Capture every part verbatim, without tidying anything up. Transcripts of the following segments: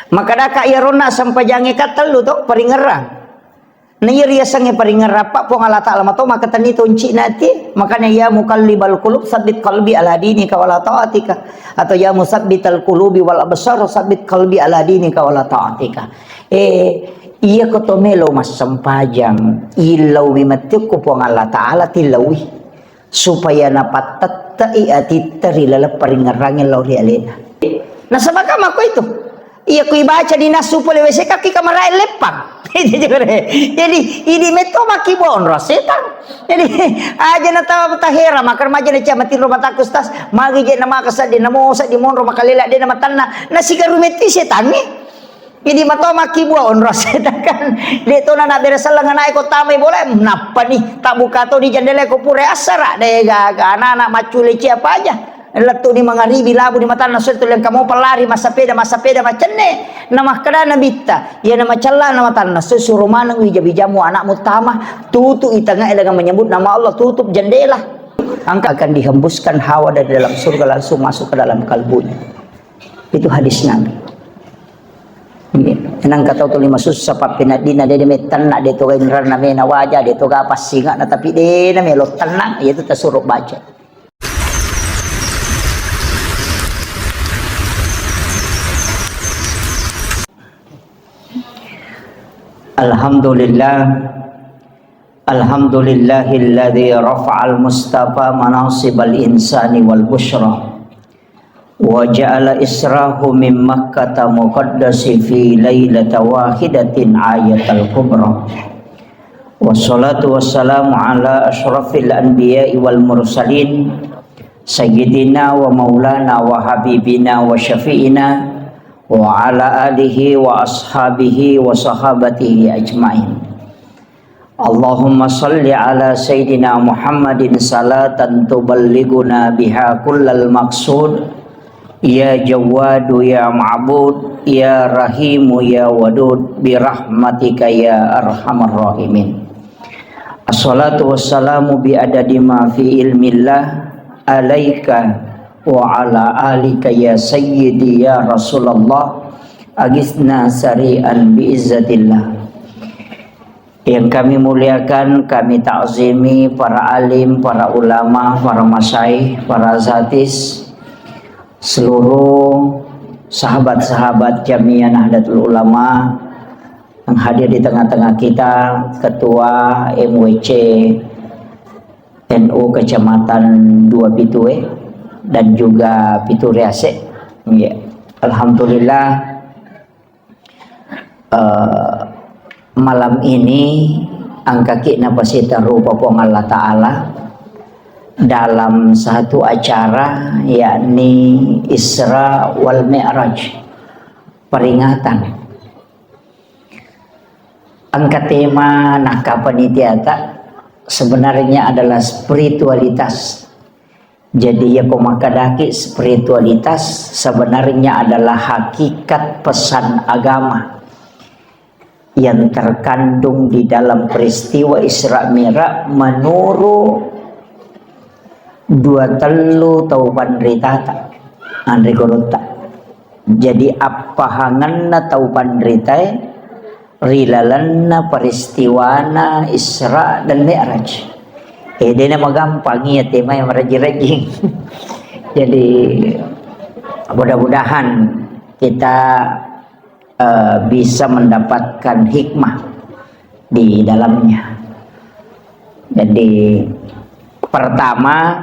Makkedaka iyaronna sempajangnge ka tellu to, paringerrang. Na iya riasengnge paringerrang, Pak, Puang Allah Ta'ala mato makkatenni tonci'na ati. Makanya, "Ya muqallibal qulub, tsabbit qalbi ala dinika wala ta'atika." Atau, "Ya musabbital qulubi wal absar, tsabbit qalbi ala dinika wala ta'atika." Eh, iya ko to melo massempajang, illauwi matti ko Puang Allah Ta'ala, tillauwi. Supaya napattette'i atitta ri laleng paringerrangnge lao ri alena. Nasaba ka makko itu. Iya, kui baca di nasu pole wese kaki kamarae leppang. Jadi, idi metto makkibua onro setang. Jadi, aja na ta-, tahera, maka remaja na cia matinro matakku stas, magi je na maka seddi, na mo seddi monro makalela de na matanna. Na sigaru metti setangnge. Jadi mato makkibua onro setang kan. De to na nabere selleng anae ko tamai bola, nappa ni. Tabbuka to di jendela ko pura assara. De gaga anak-anak maccule cia apa aja. Lettu ni mangaribi labu di matanna suwe tu lengka mopa lari massapeda, massapeda macenne. Na makkeda Nabitta, iya na macella na matanna suwe suro maneng wija-wijamu anakmu tama, tutup i tangae dengan menyebut nama Allah, tutup jendela. Angka akan dihembuskan hawa dari dalam surga langsung masuk ke dalam kalbunya. Itu hadis Nabi. Nangka tau tuli masussa pappeneddinna de mettenna de to inranna mena waja de to ga passingana tapi de na melo tenang, yaitu tasuro baca. Alhamdulillah. Alhamdulillahilladzi rafa'al mustafa manasibal insani wal busyra. Wa ja'ala israhu min Makkata muqaddasi fi lailata wahidatin ayatal kubra. Wassalatu wassalamu ala asyrafil anbiya'i wal mursalin, sayyidina wa maulana wa habibina wa syafi'ina, wa ala alihi wa ashabihi wa sahabatihi ajmain. Allahumma salli ala sayyidina Muhammadin salatan tuballighuna biha kullal maqsud. Ya Jawwadu ya Ma'bud, ya Rahimu ya Wadud, birahmatika ya arhamar rahimin. Assalatu wassalamu bi adadi ma fi ilmillah alaika wa ala alika ya sayyidi ya Rasulullah, agisna sari'an bi izzatillah. Yang kami muliakan, kami ta'zimi para alim, para ulama, para masyayikh, para asatiz, seluruh sahabat-sahabat Jamiah Nahdlatul Ulama yang hadir di tengah-tengah kita, Ketua M W C N U Kecamatan Dua Pitue dan juga Pitu Riase. Ya. Alhamdulillah, eh, malam ini engkaki napasita rupa Puang Allah Ta'ala dalam satu acara, yakni Isra wal Mi'raj, peringatan. Engka tema nakkapanitiata sebenarnya adalah spiritualitas. Jadi, iya ko makkedaki spiritualitas sebenarnya adalah hakikat pesan agama yang terkandung di dalam peristiwa Isra Mi'raj menurut dua tellu tau panritata, anre gorotta. Jadi, appahangenna tau panritae ri lalenna peristiwana Isra dan Mi'raj. Eh, dena magampang iya tema yang rajing-rajing. Jadi, mudah-mudahan kita, eh, bisa mendapatkan hikmah di dalamnya. Jadi, pertama,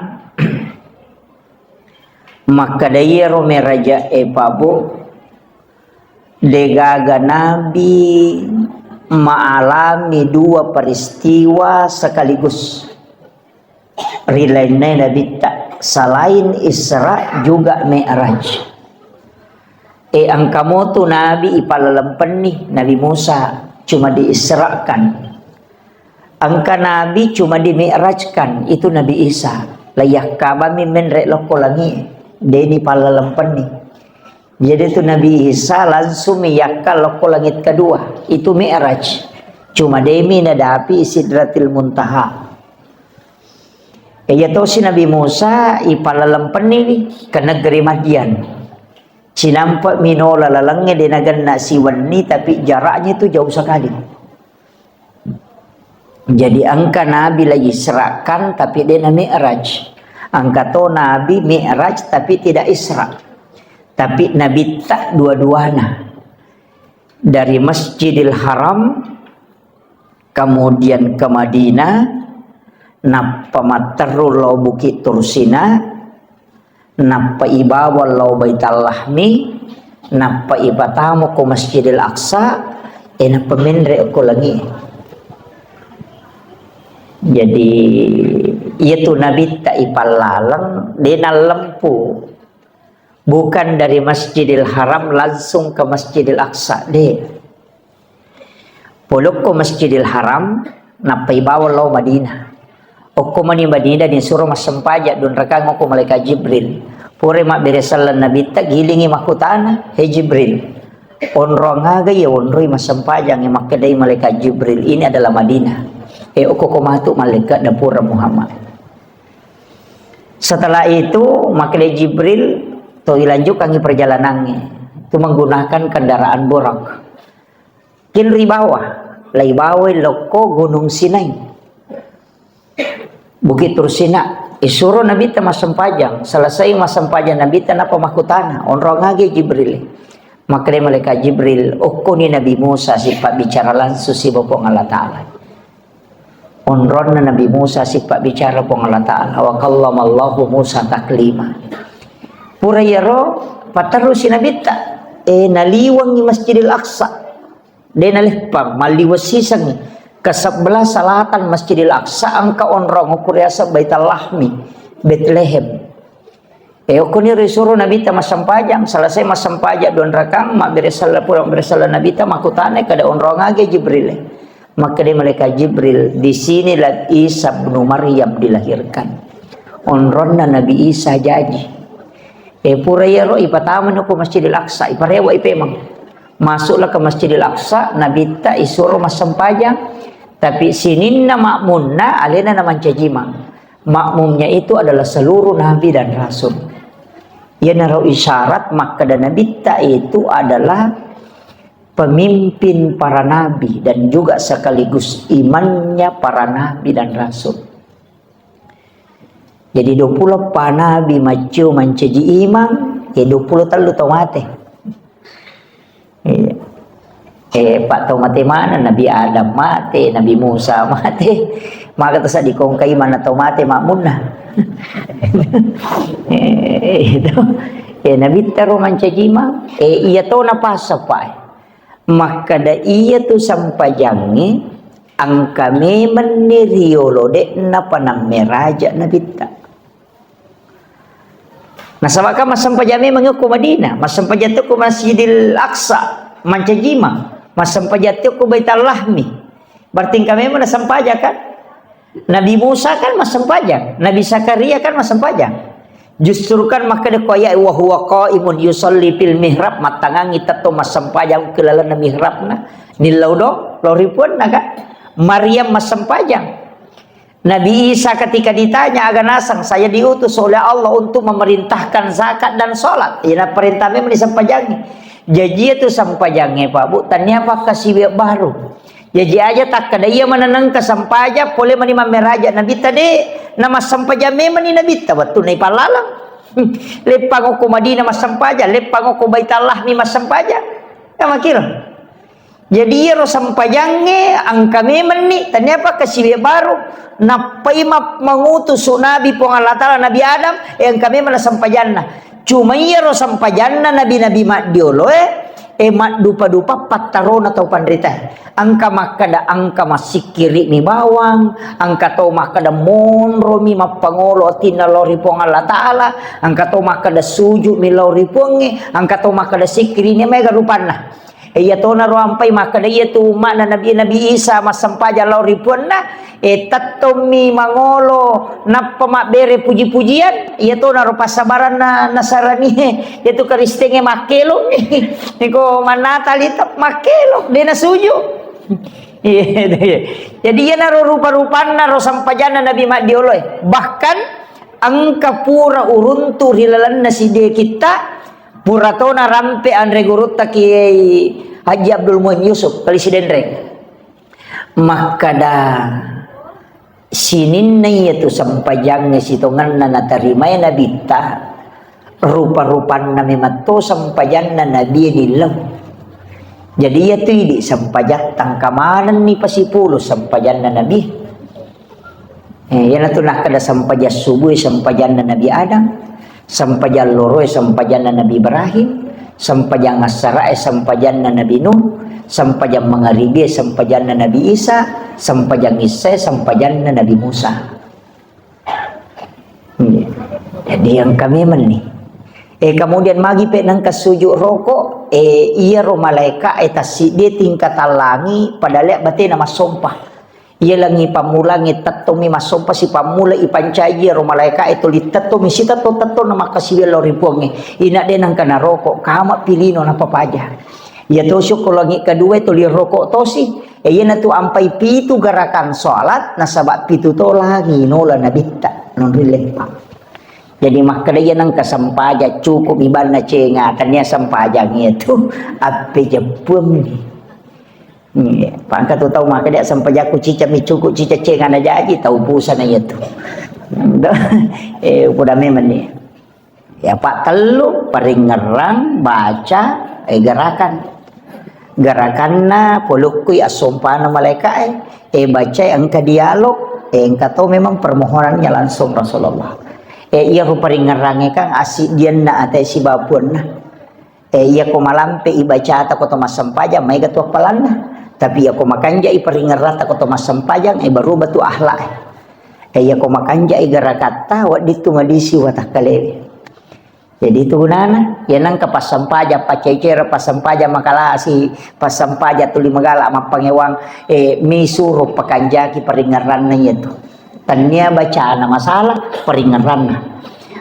makkeda iyaro Mi'raja'e, Pak Bu, degaga nabi maalami dua peristiwa sekaligus ri lainna nabitta, selain Isra juga Mi'raj. E, engka motu nabi ipalalempenni, Nabi Musa cuma diisrakan. Engka nabi cuma dimi'rajkan, itu Nabi Isa. Layakkabami menre lokko langi, deni palalempenni. Jadi itu Nabi Isa langsung miyakka lokko langit kedua, itu Mi'raj. Cuma demi nadapi Sidratil Muntaha. Iya tosi Nabi Musa ipalalempenni ke negeri Madian. Cinampa minola lalengnge de nagenna siwenni, tapi jaraknya itu jauh sekali. Jadi engka Nabi lagi israkan, tapi de na mi'raj. Engka to Nabi mi'raj, tapi tidak isra. Tapi Nabi tak dua-duana. Dari Masjidil Haram, kemudian ke Madinah, nappa matteru lao Bukit Tursina, nappa ibawa lao Baitallahmi, nappa ipatamu ko Masjidil Aqsa, e nappa menre ko langi. Jadi, iya tu Nabitta ipallaleng, de nallempu. Bukan dari Masjidil Haram langsung ke Masjidil Aqsa, de. Polokko Masjidil Haram, nappa ibawa lao Madinah. Okko mani Madinah, nisuro massempajang dunrakang okko malaikat Jibril. Pura mabbere selleng Nabitta, gilingi makkutana, "He Jibril, onrong aga iya onroi massempajang?" Makkedai malaikat Jibril, "Ini adalah Madinah." E, okko ko matu malaikat dapura Muhammad. Setelah itu, makkeda Jibril, to ilanjutkangi perjalanannya. Itu menggunakan kendaraan Burak. Kin ribawa, laibawa lokko Gunung Sinai. Bukit Tursina, isuro Nabitta massempajang. Selesai massempajang Nabitta, napa makkutana, onrong age Jibril. Makkeda malaikat Jibril, okkoni Nabi Musa sipabbicara langsung siba Puang Allah Ta'ala. Onronna Nabi Musa sipabbicara Puang Allah Ta'ala. Wa kallamallahu Musa taklima. Pura iyaro, patterrusi Nabitta. E, naliwengi Masjidil Aqsa. De naleppang, malliweng sisengngi. Ke sebelah selatan Masjidil Aqsa, engka onrong okko riaseng Baitallahmi, Betlehem. E, okkoniro isuro Nabitta massempajang, selesai massempajang dua rakang, mabbere sella pura, mabbere sella Nabitta, makkutanai kada onrong age Jibril. Makkeda malaikat Jibril, "Di sinilah Isa bin Maryam dilahirkan." Onronna Nabi Isa jaji. E, pura iyaro ipatamani ko Masjidil Aqsa, iparewa ipemang. Masuklah ke Masjidil Aqsa, Nabitta isuro massempajang, tapi sininna makmunna alena namancajimang. Makmumnya itu adalah seluruh nabi dan rasul. Iyanaro isyarat makkeda Nabitta itu adalah pemimpin para nabi dan juga sekaligus imamnya para nabi dan rasul. Jadi, dua puluh eppa nabi maccio mancaji imang, e, dua puluh tellu tau mate. Iya. E, pa tau mate mana? Nabi Adam mate, Nabi Musa mate. Maka terus dikongkai mana tau mate makmunna. E, itu. E, Nabitta ro mancaji imang. E, iya to napasa, Pak. Makkeda iyatu sempajangnge engka memenni riolo, de'napa nammeraja Nabitta. Nasaba kan massempajang memang ko Madinah, massempajang to ko Masjidil Aqsa, mancajima, massempajang to ko Baitul Lahmi. Berarti engka memang nasempajang kan? Nabi Musa kan massempajang, Nabi Zakaria kan massempajang. Justru kan makkeda ko ayat, "Wa huwa qaimun yusalli fil mihrab," mattangangi tetto massempajang ke lalenna mihrabna, nillau do, lao ri puanna kan. Maryam massempajang. Nabi Isa ketika ditanya, "Aga naseng, saya diutus oleh Allah untuk memerintahkan zakat dan sholat." Ina perintah memang disempajangi. Jaji itu sempajangnge, Pak Bu, tania pakkasiwiang baru. Jaji aja takkeda iya maneng engka sempajang, pole mani mammeraja Nabitta de, na massempajang memang ni Nabitta wettunna ipallaleng. Leppang okko Madinah massempajang, leppang okko Baitul Lahmi massempajang. Ya makiro. Jadi iyaro sempajangnge engka memang ni, tania pakkasiwiang baru. Nappai ma-, mangutusu Nabi Puang Allah Ta'ala, Nabi Adam, e engka memang na sempajanna. Cuma iyaro sempajanna nabi-nabi maddioloe, e maddupa-dupa pattarona tau panritae. Engka makkeda, engka massikkiri'mi bawang, engka tau makkeda monromi mappangolo atinna lao ri Puang Allah Ta'ala, engka tau makkeda sujudmi lao ri Puangnge, engka tau makkeda sikkiri'ni maega rupanna. E, iyatonaro ampai makkeda iyatu umma'na Nabi, Nabi Isa massempajang lao ri puanna, e, tettommi mangolo nappa mabbere puji-pujian, iyatonaro passabaranna Nasarani, iyatu Kristengnge makkelong. Niko mannatali tep makkelong, de nasuju. Iya, iya. Jadi iyanaro rupa-rupanna ro sempajanna Nabi maddioloe. Bahkan engka pura uruntu ri lalenna sidie kitta, Pura tona rampe anre gurutta Kiai Haji Abdul Muin Yusuf, Kali Sidenreng. Makkada, sininna iyatu sempajangnge sitongenna natarimae nabitta, rupa-rupanna mematto sempajanna nabie nillau. Jadi iyatu idi sempajatta engka manenni pasipulu sempajanna nabi. Eh, iyanatu nakkeda sempajang subuh, sempajanna Nabi Adam, sempajang loro, sempajanna Nabi Ibrahim, sempajang assara, sempajanna Nabi Nuh, sempajang mangaribi, sempajanna Nabi Isa, sempajang isya, sempajanna Nabi Musa. Iya. Jadi engka memang ni. Eh, kemudian magi pe nengka sujud roko, eh, iyaro malaika, eh, tassiddi tingkatan langi, pada lea batena massompa. Iya langi pammulangnge tettomi massompa sipammula ipancaji iyaro malaikae tuli tettomi sitetto-tetto na makkasiwiang lao ri Puangnge. Ina de nengka naroko, kama pilino napapaja. Iya tosi ko langi kedua tuli roko tosi. E, iyanatu ampai pitu gerakan salat nasaba pitu to langi nola nabitta non rileppa. Jadi makkeda iya nengka sempaja cukup ibanna cenga tania sempajang itu appe jeppuammi. Iya, pangka tu tau maka dia sempajakku cica micuku cica cengana jaji tau pusana iya tu. Eh, udah memang ni. Ya, pak tellu, paringerrang, baca, eh, gerakan. Gerakanna, polokkui assompana malaika, eh, eh, baca, eh, engka dialog, eh, engka to memang permohonannya langsung Rasulullah. Eh, iya ru paringerrange kan asidianna ate sibapuanna. Eh, iya ko malampe ibacata ko to massempajang, maega tu appalanna. Tapi iya ko makanja i paringerrata ko to massempajang, eh, berubah tu akhlak. Eh, iya ko makanja i gerakatta, wedding tu madisi watakkalewe. Jadi itu gunana, iya nengka passempajang, paccecera passempajang makalasi, passempajang tuli magala mappangewang, eh, mi suro pakanjaki paringerranna iya tu. Tania bacana masalah, paringerranna.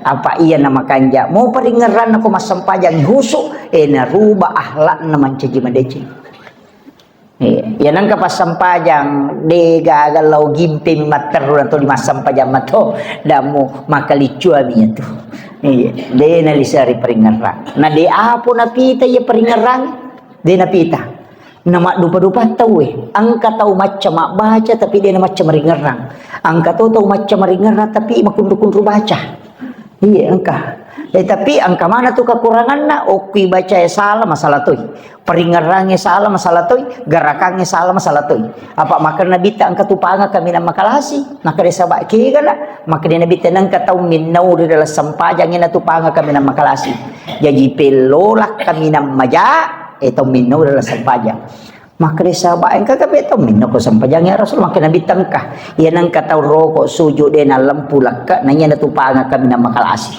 Apa iya na makanja? Mau paringerranna ko massempajang husu, eh, naruba akhlakna mancaji madeceng. Iya, iya nengka passempajang, de gaga lao gimpe matteru na tuli massempajang mato, damu makaliccuami itu. Iya, de na lisari paringerrang. Na de apo napita iya paringerrang, de napita. Na maddupa-dupa tauwe, engka tau macca mabbaca tapi de na macca maringerrang. Engka to tau macca maringerrang tapi makunru-kunru baca. Iya, engka. Eh, tapi engka mana tu kekuranganna? Okki bacae salah, masalah toi. Paringerrange salah, masalah toi. Gerakange salah, masalah toi. Apa maka Nabitta engka tu panga kaminang makalasi? Maka de saba kega na? Maka de Nabitta nengka tau minnau ri dalam sempajang ina tu panga kaminang makalasi. Jaji pellola kaminang maja, eh, tau minnau ri dalam sempajang. Makkeda sahabat, "Engka kape tau minno ko sempajang ya Rasul?" Makkeda Nabi, "Tengka. Iya nengka tau roko sujud de na lempu lekke na iya natu panga kaminang makalasi."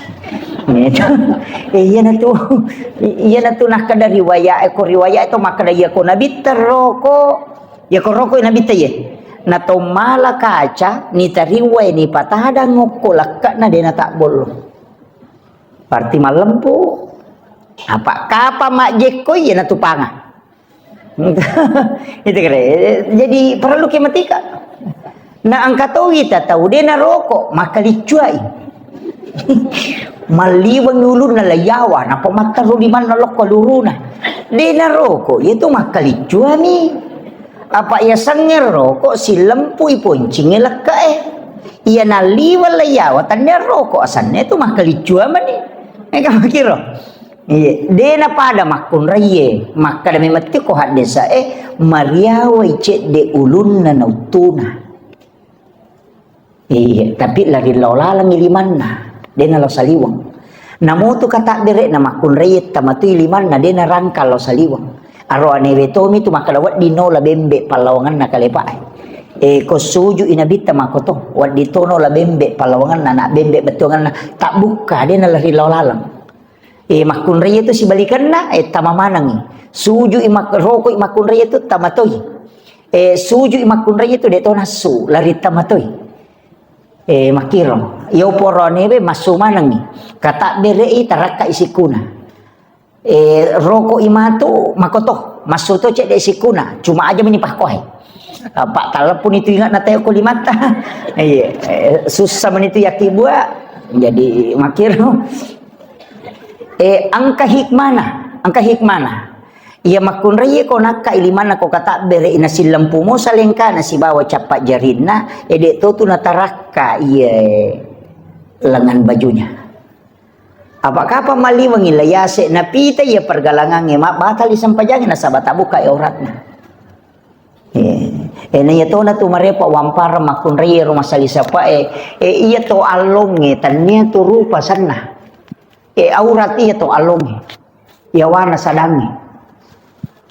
Gitu. Eh, iya natu, iya natu nakkeda riwayat, eh, ko riwayat itu makkeda iya ko Nabi terroko, iya ko roko Nabi te iya. Na to mala kaca, ni tariwai, ni patadang ngokko lekke na de na tak bollo. Berarti mallempu. Apa kapa majjekko iya natu panga. Itu kira. Jadi perlu ke matika. Na engka to wita tau de na roko, makkaliccuai. Malliweng ulunna layawa, napa matteru di manna lokko luruna. De na roko, itu makkaliccuami. Apa iya sengngero ko silempui poncingnge lekke'e. Iya nalliweng layawa tannia roko asanna itu makkaliccuamani. Ega makiro. Iya, de na pada makkunraiye. Makkada memetti ko haddesa e mariawai cedde ulunna na uttuna. Iya, tapi lari lao lalengngi limanna, de na lao saliweng. Namutu katabbere'na makkunraiye tamatui limanna, de na rangka lao saliweng. Aro anewe tomi tu makkada wedding nola bembe pallawangenna kalepa e. E, ko suju i Nabitta makkoto, wedding to nola bembe pallawangenna, na bembe bettuangenna, tabbukka, de na lari lao laleng. E, makkunraiye tu sibalikenna, e, tama manengngi. Suju i mak-, roko i makkunraiye tu tama toi. E, suju i makkunraiye tu de to nassu, lari tama toi. E, makkiro. Iyo poro anewe massu manengngi. Katabbere'i tarakka i sikkuna. E, roko i matu makoto, massu to cedde sikkuna. Cuma aja meni pakkoe. Apa talleppuni tu ingat na teo ko limatta. Iya, e, susah meni tu yakkibua. Jadi makkiro. Eh, engka hikmana, engka hikmana. Iya makkunraiye ko nakka ilimanna ko katabbere ina sillempu mo salengkana sibawa cappa jarinna, eh, de' to tu natarakka iye lengan bajunya. Apa kapang maliwengi la yase napita iya pergalangangnge mabbatali sempajangnge nasaba tabukka auratna. Eh, eh, na iya tona tu marepa wamparang makkunraiye ro masali sapae, eh, iya to allongnge tannia tu rupa senna. Eh, aurat iya to allongnge. Yawana sadangnge.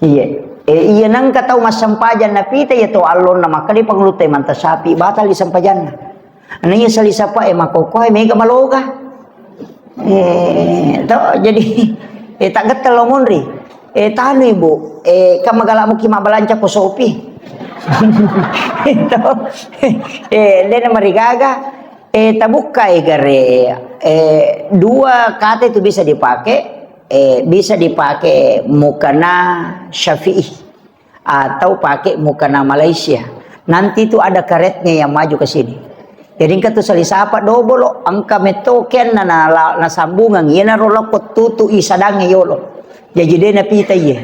Iya. Eh, iya nengka tau massempajang napita iya to allonna makkeda pangulutta manta sapi batali sempajanna. Na iya sali sapae makokkoe mega maloga. Eh, to, jadi, eh, taggetta lo monri. Eh, tanu ibu, eh, kan magala muki mabbalanca ko sopi. To, eh, dena marigaga, eh, tabukka e gare, eh, dua kata itu bisa dipakai, eh, bisa dipakai mukana Syafi'i. Atau pakai mukana Malaysia. Nanti itu ada karetnya yang maju ke sini. Jadi engka tu sali sapa dobolo, engka metto kenna na, na, nasambungang, iyanaro lokko tutu i sadangnge yolo. Jaji de napita iye.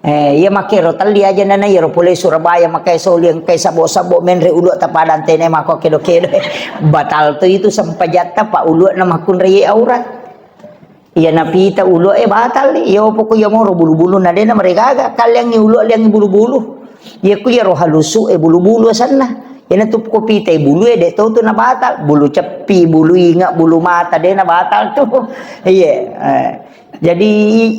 Eh, iya makkero telli aja nana iyaro pole Surabaya makai soli engkai sabo-sabo menre ulu tapadang tene mako kedo-kedo. Batal tu itu sempajatta pa ulu na makkunrai aurat. Iya napita ulu e batal, iya poko iya moro bulu-bulu na dena marigaga, kaliangi ulu liangi bulu-bulu. Iya ku iya roha lusu e bulu-bulu asanna. Iya na tu ko pita e bulu e de to tu na batal, bulu ceppi, bulu inga, bulu mata dena batal tu. Iya. Eh. Jadi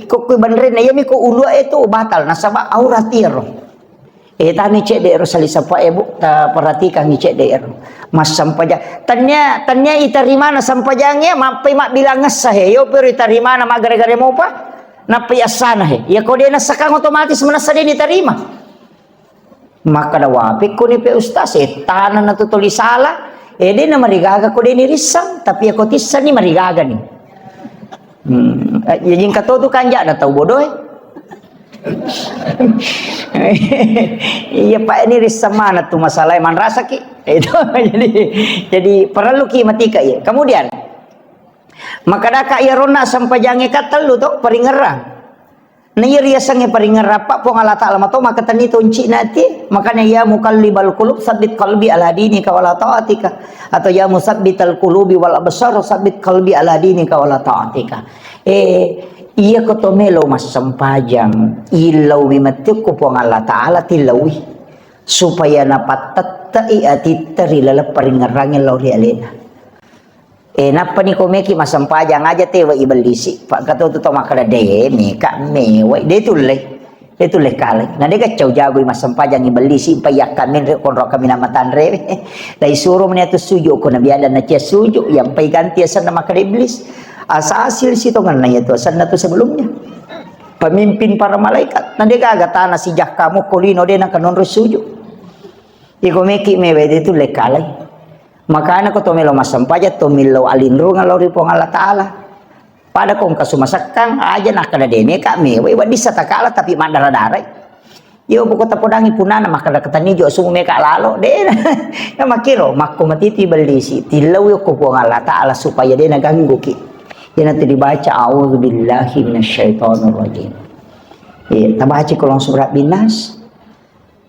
ko ku banrena iya mi ko ulu e tu batal nasaba aurat iyaro. Eh, tani cedde ero sali sapa e, Bu, ta perhatikan i cedde ero. Massempajang. Tania, tania itarimana sempajang ya, mappai mabbilang ngessa he. Yo pero itarimana magare-gare mopa, nappai assana he. Ya ko de nassakang otomatis manassa de nitarima. Maka da wapi ko ni pe ustaz, eh, tanah na tu toli sala, eh, de na marigaga ko de ni rissang, tapi ya ko tissani marigaga ni. Hmm, eh, ya jingka to tu kanjak na tau bodoh, eh. Iya, Pak, ini risseng mana tu masalah manrasaki. Itu jadi, jadi perlu ki matika iya. Kemudian, makadaka iya ronna sempajange ka tellu to, paringerang. Na iya riasengnge paringerang, Pak, Puang Allah Ta'ala mato makatenni tonci nati. Makanya, "Ya muqallibal qulub, tsabbit qalbi ala dinika wala ta'atika." Atau, "Ya musabbital qulubi wal absar, tsabbit qalbi ala dinika wala ta'atika." Eh, iya ko to melo massempajang, illau mi metti ko Puang Allah Ta'ala tillaui. Supaya napattette'i atitta ri laleng paringerrangnge lao ri alena. Eh, nappani ko meki massempajang aja tewa ibellisi. Pak katoto to makkeda de meka mewa. De tulle. De tulle kale. Na de gaccau jagoi massempajang ibellisi, pa yakka menre konro kaminang matanre. Dai suro meni atu suju ko nabi ada na cia suju, yang pai ganti asanna makkeda iblis. Asa asil sitonganna iya tu asanna tu sebelumnya. Pemimpin para malaikat. Na de gaga tana sijakkamu ko lino de na kanonro suju. Iko meki mewa de tulle kalai. Makana ko to melo massempajang, to millau alinrungang lao ri Puang Allah Ta'ala. Pada ko engka sumasekkang, aja nakkeda de meka mewa, wedding satakala tapi maddara-darai. Iyo, poko tapodangi punana makkeda ketani jo sumu meka lalo, de. Ya makkiro, makko matiti bellisi, tillau ko Puang Allah Ta'ala supaya de nagangguki. Iyanatu dibaca, "A'udzubillahi minasyaitonirrajim." Iya, tabaca ko langsung Rabbin Nas.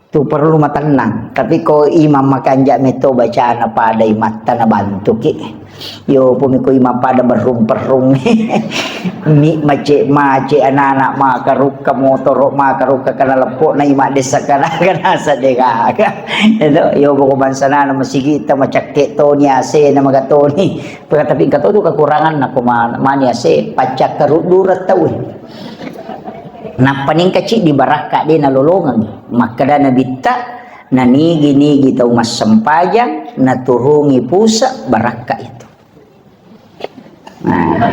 Tu perlu matennang. Tapi ko imam makanja metto bacana pada imatta nabantuki. Yo, pumi ko imam pada berrung-perrung. Mi mace-mace anak-anak makarukka motoro makarukka kana leppo na ima desa kana kana sadega. Itu yo poko bangsa nana masigitta macakke toni asena magatoni. Tapi engka to tu kekuranganna ko ma-, mani ase pacca karuddureng tau. Nappa nengka ciddi barakka de nalolongengngi. Makkeda Nabitta, nanigi-nigi tau massempajang, naturungi pusa barakka itu. Nah.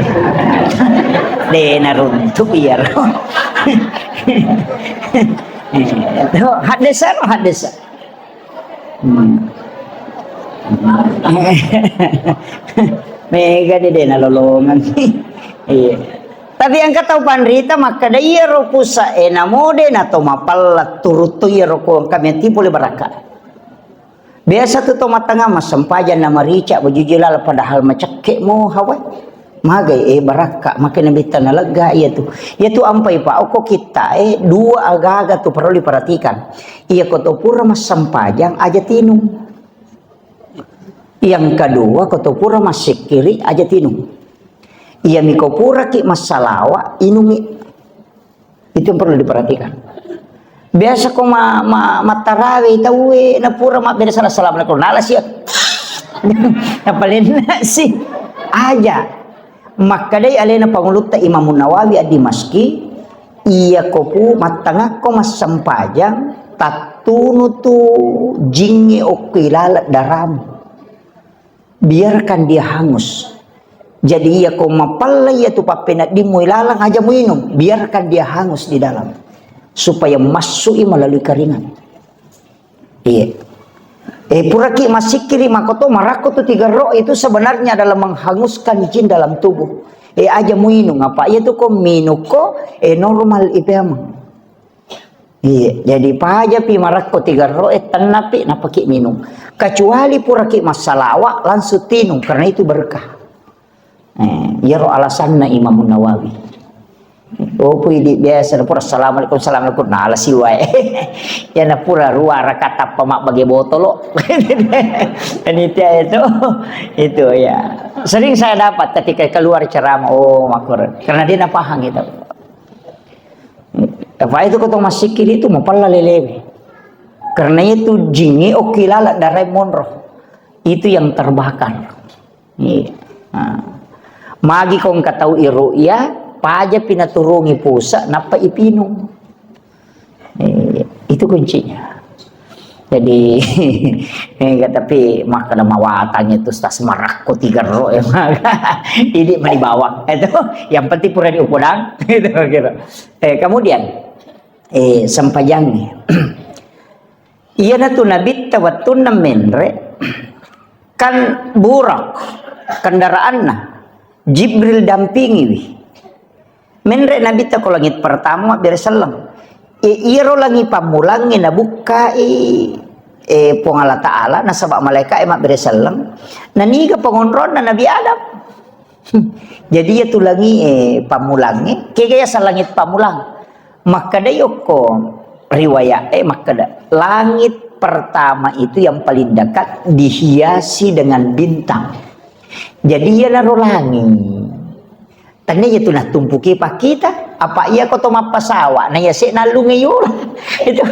De naruntu iyaro. Haddesa no haddesa. Hmm. Mega ni de nalolongang. Iya. Tapi engka tau panrita makkeda iyaro pusa e namo de nato mapella turuttu iyaro ko engka meti pole barakka. Biasa tu to matanga massempajang na marica baju jilal padahal macekke mo hawa. Magai, eh, barakka, makkeda Nabitta nalegga iya tu. Iya tu ampai pa okko kitta, eh, dua agaga tu perlu diperhatikan. Iya ko to pura massempajang aja tinung. Yang kedua, ko to pura massikkiri aja tinung. Iya mi ko pura ki massalawa inungi. Itu yang perlu diperhatikan. Biasa ko ma, ma, mattarawe tauwe, na pura mabbere salah, "Assalamualaikum." Nala sia. Napalenna si aja. Makkedai alena pangulutta Imam Nawawi ad-Dimasyqi, iya ko pu mattangakko massempajang, tattunu tu jingnge okko ilaleng daramu. Biarkan dia hangus. Jadi, iya ko mapella iya tu pappeneddimmu ilalang, aja muinung, biarkan dia hangus di dalam, supaya massuki melalui keringat. Iya. Eh, puraki massikkiri makoto, marakko tu tigerro itu sebenarnya adalah menghanguskan jin dalam tubuh. Eh, aja muinung, apa iya tu ko minukko, eh, normal ipemang. Iya, jadi pajapi marakko tigerro, eh, tennapi, napaki minum. Kecuali puraki massalawa, langsung tinung, karena itu berkah. Eh, iyaro alasanna Imam Nawawi. Oh, pui di biasa, pura "Assalamualaikum, assalamualaikum." Nah, ala siwae. Ya, na pura rua rakaat tappa mabbage botolo. Ini dia itu, itu ya. Sering saya dapat ketika keluar ceramah, oh, makur. Karena dia na paham itu. Apa itu ko to massikkiri itu mapella lelewe. Karena itu jingnge okki laleng darae monro. Itu yang terbakar. Iya. Nah. Magi ko engka tau iru'ya, pajapi naturungi pusa, nappa ipinung. Iya, itu kuncinya. Jadi, enggak, tapi makkeda mawatang itu, Ustaz, marakko tigerro, ya, maka. Ini meni bawang. Itu yang penting pura diupodang. Itu kira. Eh, kemudian, eh, sempajangnya. Iyanatu Nabitta wettunna menre, kan burak kendaraanna, Jibril dampingiwi. Menre Nabitta ko langit pertama, mabbere selleng. E, iyaro langi pammulangnge nabukkai, e, Puang Allah Ta'ala, nasaba malaika'e mabbere selleng. Naniga pangonronna Nabi Adam. Jadi, iya tu langi, e, pammulangnge, kega yaseng langit pammulang. Makkeda yokko riwayat, e, makkeda, langit pertama itu yang paling dekat dihiasi dengan bintang. Jadi, iyanaro langi. Tennia iya tu nattumpuki pakkita, apa iya ko to mappasawa, na iya se nallunge yola. Itu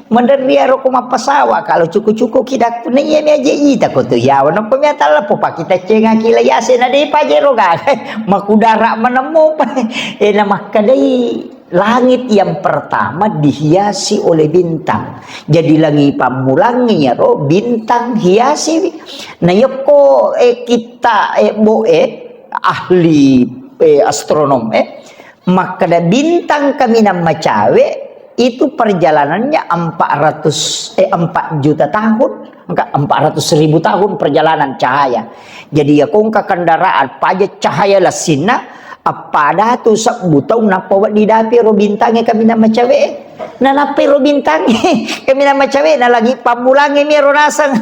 menderri aro ko mappasawa, kalau cuku-cuku ki dakku, na iya mi aje ita ko to yawa, nokko mi atalla po pakkita cengaki la yase na depa je ro gaga. Makudara manemmu. E, na makkedai langit yang pertama dihiasi oleh bintang. Jadi langi pammulangnge iyaro bintang hiasi. Na yokko, e, kitta, e, bo, e, ahli, eh, astronom, eh, makkeda bintang kaminang macawe itu perjalanannya empat ratus, eh, empat juta tahun, engka empat ratus ribu tahun perjalanan cahaya. Jadi, iya ko engka kendaraan, paja cahaya lassinna, appada tu sebbu taung nappa wedding dapi ro bintangnge kaminang macawe. Nanappai ro bintangnge, kaminang macawe, na langi pammulangnge mi ro naseng.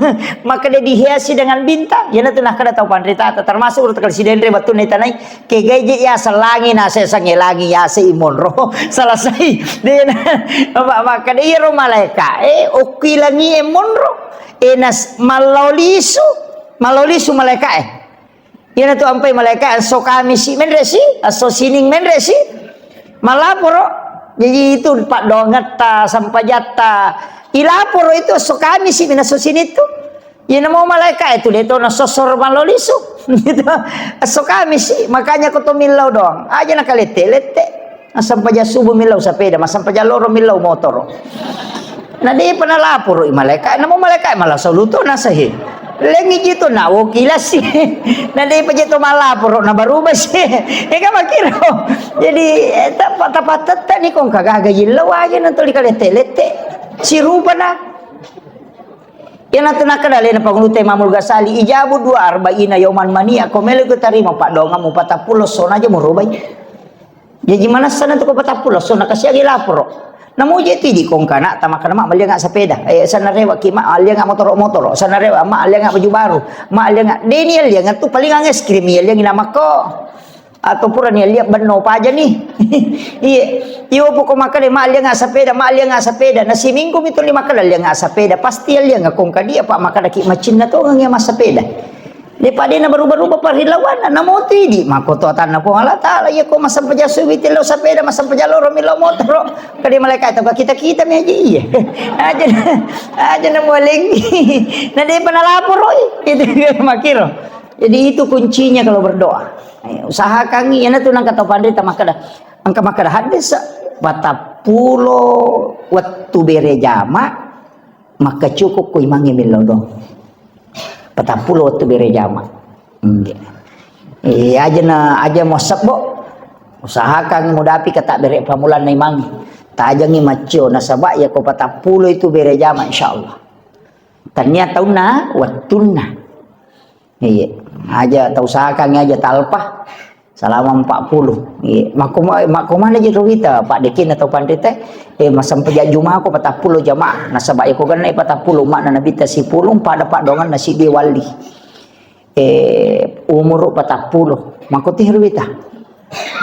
Makkeda dihiasi dengan bintang. Iyanatu nakkeda tau panritata, termasuk Ratu Kali Sidenre, wettunna itanai, kegai je yaseng langi, nasesangnge langi yase i monro. Selesai. De na, ma-, makkeda iyaro malaika, eh, okki langi e monro. Eh, nas-, mallao lisu, mallao lisu malaika, eh. Iyanatu ampai malaika esso Kamisi menre si, esso Sining menre si. Malaporo. Jadi itu paddoangetta, sempajatta. Ilaporo itu esso Kamisi mi na esso Sining tu. Iyana mau malaika itu de to na sossor mallo lisu. Gitu. Esso Kamisi, makanya ko to millau doang. Aja na kalette-lette. Massempajang subuh millau sepeda, massempajang loro millau motoro. Na depa nalaporo i malaika, namo malaika malasau luto nasahe. Lengi ji to na woki lasi. Na depa je to malaporo na baruba si. Ega makiro. Jadi, eh, tapa-, tapatetta ni kong kagaga yillau aja na toli kalette-lette. Sirupa na. Iyanatu nakkeda alena Pangulutta Imamul Ghazali, ijabu dua arba'ina yauman mania, ko melo ku tarima paddoangammu patappulo essona aja murubai. Jaji manessana tu ko patappulo essona, kasiagi laporo. Namo je tu idi kongkana, tamakana ma, mallianga sepeda. Eh, sanarewa ki ma, allianga motoro-motoro. Sanarewa ma, allianga baju baru. Ma, allianga, deni allianga tu paling es krim, allianga namako. Atau pura ni alliang benno paja ni. Iya. Iyo poko makkeda ma, allianga sepeda, ma, allianga sepeda. Na siminggu mi tuli makkeda allianga sepeda. Pasti allianga kongka dia, Pak, makkeda ki macinna tongeng iya massepeda. Depa dena berubah-ubah parilawanna, namo tu idi, makko to atanna Puang Allah Taala, iya ko massempajang subuh ti lao sepeda, massempajang loro mi lao motoro, kade malaikat apa kita-kita mi aja iya. Aja, aja na mualengi. Na depa nalaporoi, itu makkiro. Jadi itu kuncinya kalau berdoa. Eh, usahakan iya na tu nang kata pandita makkeda, engka makkeda hadis, patappulo wettu bere jama, makka cukup ko imangi millau dong. Patappulo wettu bere jama. Nggih. Eh, aja na, aja mo sebbo. Usahakan mudapi kata bere pamulanna imangi. Tajangi maccio nasaba iya ko patappulo itu bere jama, insyaallah. Tania taunna, wettunna. Iya. Aja tausahakan aja talpa. Selama empat puluh. Iya. Makko ma-, makko mana je ruwita, Pak, dekinna tau panrita, eh, massempajang juma ko patappulo jamaah. Nasaba iya ko genna patappulo, makna Nabitta sipulung, pada paddoanganna siddi walli. Eh, umuru patappulo. Makko ti ruwita.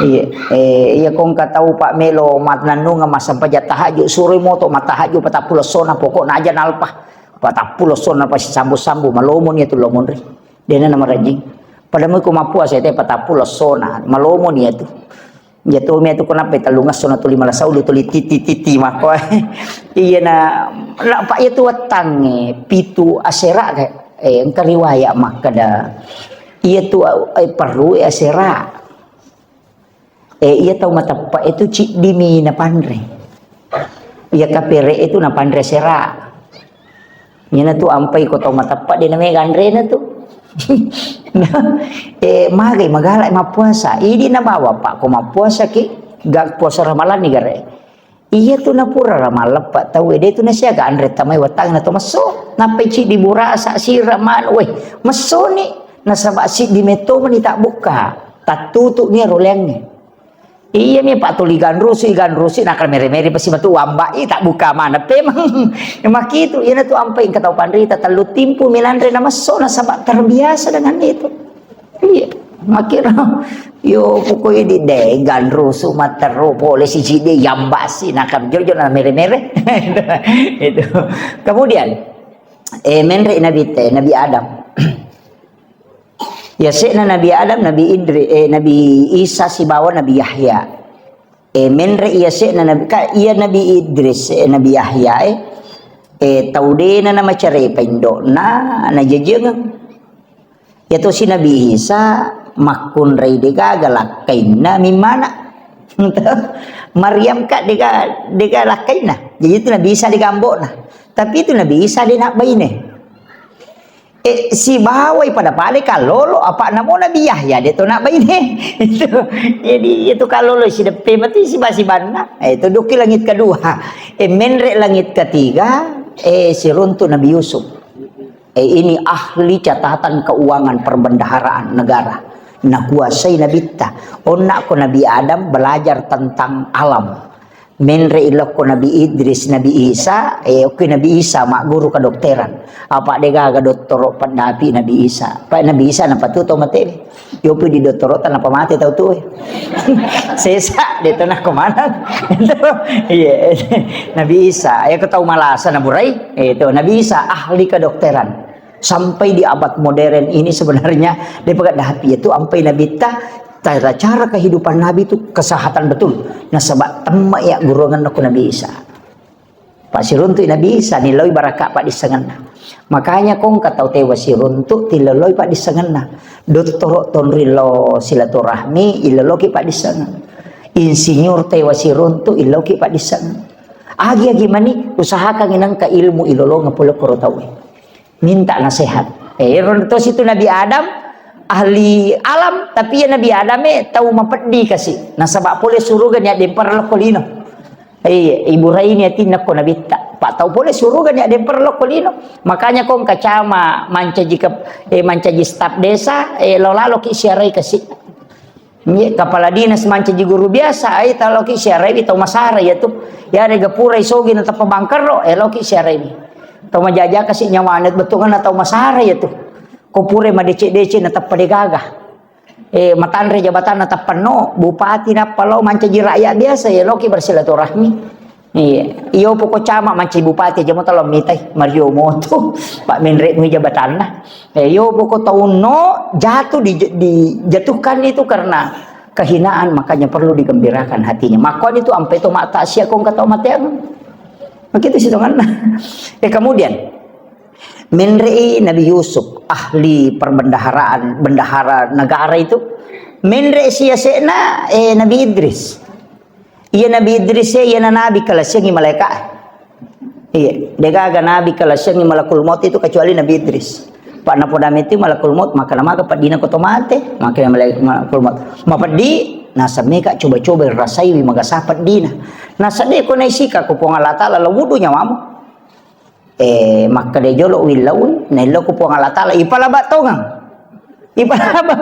Iya. Eh, iya ko engka tau, Pak, melo mannennungeng massempajang tahajud, suroi moto mattahajud patappulo essona, pokokna aja nalpa. Patappulo essona pasti sambu-sambu, malomo ni tu lao monri. Dena namarajing. Pada mui ko mappuasa te patappulo essona, malomo ni tu. Iya tu mi tu ko nappai tellung esso na tuli malasau, tuli titi-titi makko. Iya na, na, Pak, iya tu wettangnge pitu asera, eh, engka riwayat makkeda. Iya tu, eh, perlu asera. Eh, iya tau mateppa itu ciddimi napanre. Iya kapere itu napanre sera. Iyana tu ampai ko tau mateppa de namega anrena tu. Eh, magai magala mappuasa. Idi nabawa, Pak, ko mappuasa ki, ga puasa Ramalan ni gare. Iya tu napura Ramalan, Pak, tau de tu nasiaga anre tamai wettanna to messo. Nappai ciddi burasa sira man, weh, messoni. Nasaba siddi metto meni tabbukka. Tattutu ni roleangnge. Iya mi, Pak, tuli ganrusu, ganrusu, naka mere-mere pasti matu wamba i, tak buka mana pemang. Makitu, iyana tu ampai engka tau panrita tellu timpu mi nanre na messo, nasaba terbiasa dengan itu. Iya, makkiro. Yo, pokoknya di de ganrusu matteru pole siji de yambasi, naka jojo na mere-mere. Itu. Kemudian, eh, menre Nabi te, Nabi Adam. Yase'na Nabi Adam, Nabi Idri-, eh, Nabi Isa sibawa Nabi Yahya. Eh, menre yase'na Nabi, ka, iya Nabi Idris, eh, Nabi Yahya, eh, eh, tau dena namacarepa indo'na, najajengeng. Yatosi Nabi Isa makkunrai degaga lakkainna mimmana. Maryam ka dega, dega lakkainna. Jadi itu Nabi Isa dega ambo'na. Tapi itu Nabi Isa de nabbaine. Eh, sibawai pada pale kallolo, apa namo Nabi Yahya de to nabbaine. Itu. Jadi itu kallolo sideppe mati siba-sibanna. Eh, itu duki langit kedua. Eh, menre langit ketiga, eh, siruntu Nabi Yusuf. Eh, ini ahli catatan keuangan perbendaharaan negara. Nakuasai Nabitta. Onna ko Nabi Adam belajar tentang alam. Menre ilokko Nabi Idris, Nabi Isa, eh, okki Nabi Isa magguru kedokteran. Apa degaga dottoro peddapi Nabi Isa. Pak, Nabi Isa napatuto mate. Yopi di dottoro tanpa mate tau tu. Sesa, de to nako mana. Iya. Nabi Isa, ya ko tau malasa naburai. Eh, itu Nabi Isa ahli kedokteran. Sampai di abad modern ini sebenarnya, de pegadapi itu ampai Nabitta cara-cara kehidupan Nabi itu kesehatan betul. Nasaba temma ya gurungan aku Nabi Isa. Pak siruntu Nabi Isa, niloi baraka padissengenna. Makanya kong katau tewa siruntu, tiloloi padissengenna. Dottoro tonri lo silaturahmi, iloloki padissengeng. Insinyur tewa siruntu, iloki padissengeng. Agi-agi mani, usahakan inangka ilmu ilolongeng pole koro tauwe. Minta nasihat. Eh, ero tosi tu Nabi Adam, ahli alam, tapi ya Nabi Adam, eh, tau mapeddi kasi. Nasaba pole suruga ni addempara lokko lino. Eh, Ibrahim ya tinna ko Nabitta. Pak tau pole suruga ni addempara lokko lino. Makanya kong kacama mancaji ke, eh, mancaji staf desa, eh, lo lalo ki siarai kasi. Iya, kepala dinas mancaji guru biasa, ai tau loki siaraiwi tau masara iya tu. Iya, rega pura isogi na teppa bangkerro, eh, loki siaraiwi. Tau majaja kasi nyawana, bettuanna tau masara iya tu. Ko pura madeceng-deceng na teppa degaga. Eh, matanre jabatan na teppa no, bupati nappa lo mancaji rakyat biasa, ya loki bersilaturahmi. Iya, iyo poko camat mancaji bupati aja mo talo mitai, Mario Moto, Pak Menre mui jabatanna. Eh, iyo poko taunno jatuh di, dijatuhkan itu karena kehinaan, makanya perlu digembirakan hatinya. Makanya itu ampe to mata sia kong kata mateang. Begitu sitonganna. Eh, kemudian menre'i Nabi Yusuf, ahli perbendaharaan, bendahara negara itu. Menre' si yase'na, eh, Nabi Idris. Iya Nabi Idris e, iyana nabi kalasiangi malaika. Iya, degaga nabi kalasiangi malakul maut itu kecuali Nabi Idris. Pak napoda meti malakul maut, maka namaga paddina ko to mate, maka malai-, malakul maut. Mapeddi, nasa meka coba-coba rasaiwi magasa peddina. Nasa de ko naisika ko Puang Allah Taala, lawudu nyawamu. Eh, makkeda jolo willaui, naello ku Puang Allah Taala, ipalaba tongang. Ipalaba.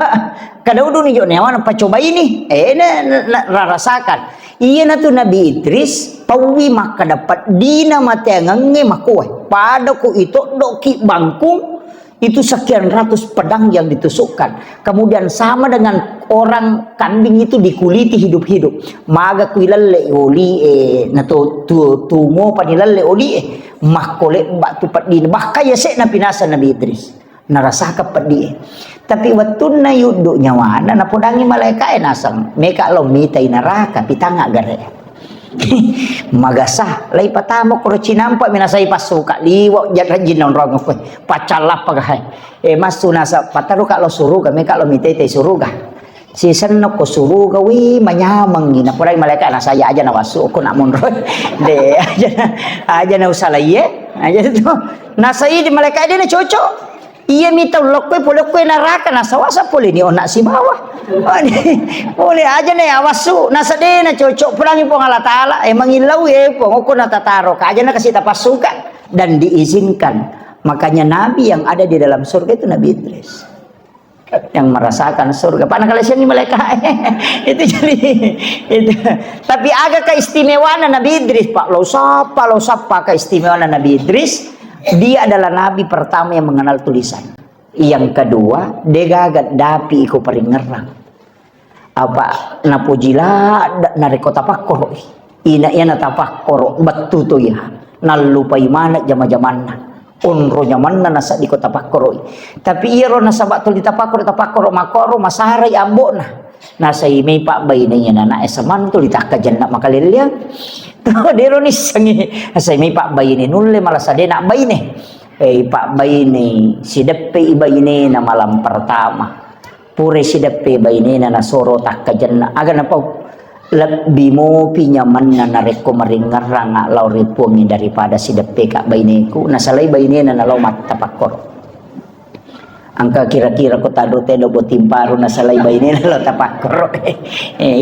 Kada uduni jo nyawana pacobaini. Eh, na, na, na, rarasakan. Iyanatu Nabi Idris, pauwi makkeda peddina mateangengnge makoe. Pada ku itoddoki bangkung, itu sekian ratus pedang yang ditusukkan. Kemudian sama dengan orang kambing itu dikuliti hidup-hidup. Maga kui lalle oli, eh, na to, tu, tu mopa ni lalle oli, eh. Makkolebba tu peddina. Bahkan ya sek na pinasa Nabi Idris. Narasaka peddi, eh. Tapi wettunna yuddu nyawana, napodangi malaika e naseng. Meka lo mitai naraka, pitanga gare. Magasa, lai patama koro cinampa minasai passuka, liwa jadra jinna onrong koe. Pacallappa gahe. Eh, massu nasa, pataruka lo suruga, meka lo mitai tai suruga. Sisenno ko suruga, wi, manyamengi. Napodangi malaika, nasa aja, aja nawassu, ko nak monro. De, aja, aja na usalaie, aja tu. Nasa idi malaika de na cocok. Iya mita ulokkoe, pole okkoe naraka, nasa wasa pole ni ona sibawa. Pole aja na awassu, nasa de na cocok. Podangi Puang Allah Taala, eh, mangillau, eh, Puang, okko na tataro, ka aja na kasi tapassuka dan diizinkan. Makanya nabi yang ada di dalam surga itu Nabi Idris. Yang merasakan surga. Pak, nakalasiangi malaika. Itu jadi, itu. Tapi aga keistimewaanna Nabi Idris, Pak. Lo sapa, lo sapa keistimewaanna Nabi Idris. Dia adalah nabi pertama yang mengenal tulisan. Yang kedua, degaga dapi iko paringerrang. Apa napoji ladde narekko tapakkoroi. Ina iya natapakkoro, bettu to iya. Nallupai maneng jama-jamanna. Onro nyamanna nasedding ko tapakkoroi. Tapi iyaro nasaba tuli tapakkoro, tapakkoro makkoro, masarai ambo'na. Nasai mai pabbaine iya nana S M A tuli takkajenna makalelleang. Dero nissengi. Nasai mai pabbaine nulle malasa de nabbaine. Eh, pabbaine sideppe i bainena malam pertama. Pura sideppe bainena nasoro takkajenna. Aga napau? Lebbi mopi nyamanna narekko maringerrang lao ri Puangnge daripada sideppe ka baineku, nasalai bainena nalao mattapakkoro. Engka kira-kira ko tado telo botting paru nasalai bainena lao tapakkoro. Eh,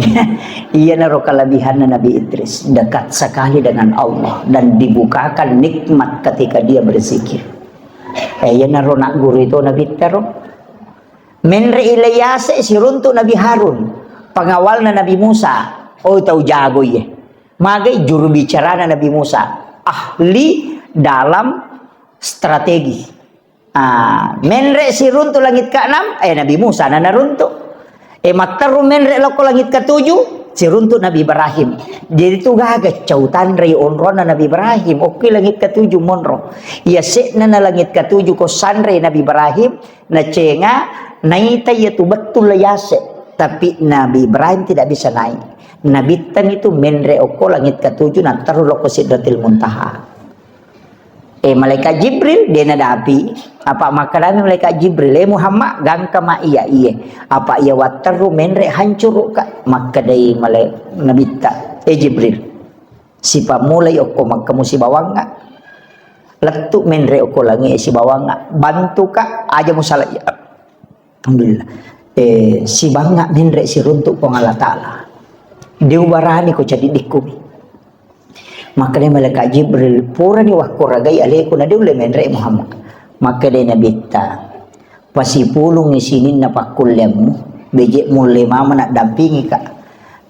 iyanaro kelebihanna Nabi Idris, dekat sekali dengan Allah dan dibukakan nikmat ketika dia berzikir. Eh, iyanaro nagguru itu Nabi tero. Menre i le yase siruntu Nabi Harun, pengawalna Nabi Musa. Oh, tau jago iye. Magai juru bicarana Nabi Musa, ahli dalam strategi. Ah, menre siruntu langit keenam, eh, Nabi Musa na naruntu. Eh, matteru menre lokko langit ketujuh, siruntu Nabi Ibrahim. Jadi tu gaga cau tanrei onrona Nabi Ibrahim, okki langit ketujuh monro. Iya sekna na langit ketujuh ko sanrei Nabi Ibrahim, nacenga, naita iya tu betul yase. Tapi Nabi Ibrahim tidak bisa naik. Nabittang itu menre okko langit ketujuh, natteru lokko Sidratil Muntaha. Eh, malaikat Jibril, de nadapi. Apa makkedami malaikat Jibril, "Eh, Muhammad, gangka ma iya iye. Apa iya watteru menre hancuru ka?" Makkedai malai-, Nabitta, "Eh, Jibril, sipammulai okko Mekka musibawangnga. Lettu menre okko langi sibawangnga. Bantuka, aja musala iya." Alhamdulillah. Eh, sibangnga menre siruntu Puang Allah Ta'ala. De ubarani ko cadiddikku mi. Makkeda malaikat Jibril, "Purani wakkuragai aleku na de ulle menre Muhammad." Makkeda Nabitta, "Pasipulungi sininna pakkulleammu, Beje mulle mama naddampingika.